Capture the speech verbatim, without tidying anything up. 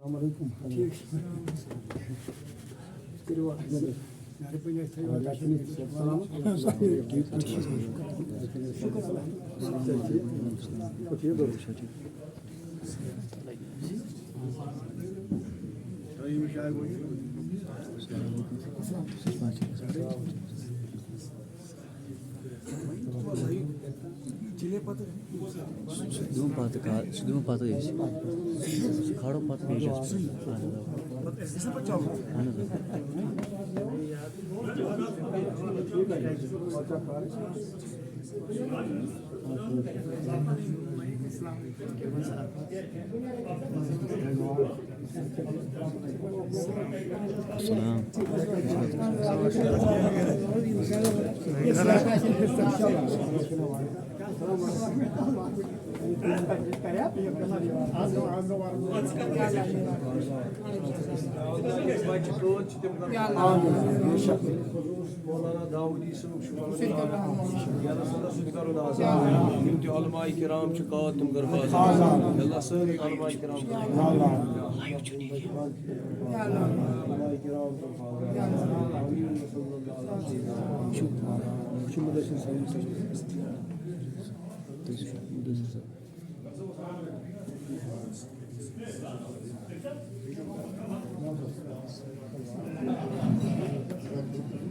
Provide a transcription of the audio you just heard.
السلام علیکم۔ ٹھیک۔ کٔرِو اکھ مہربٲنی، اَسہِ تھٲیِو سلام۔ شُکر اللہ۔ سُہ دِمو پَتہٕ کا-، سُہ دِمو پَتہٕ أسۍ۔ سُہ کھالو پَتہٕ بیٚیہِ اَتھ۔ اَہَن حظ۔ اَہَن حظ۔ السلام۔ بچہِ کٲتۍ چھِ تِم کَرن۔ مولانا داؤدی صٲب چھُ وَنان، یا رسول اللہ، سُہ تہِ کَرُن آزاد۔ یِم تہِ علماء کرام چھِ، کٲتۍ تِم کٔرٕکھ آزاد۔ یا اللہ، سٲری علماء کرام کٔرٕکھ آزاد۔ علماء کرام کٔرٕکھ آزاد۔ آمین۔ صلی اللہ علیہ وسلم۔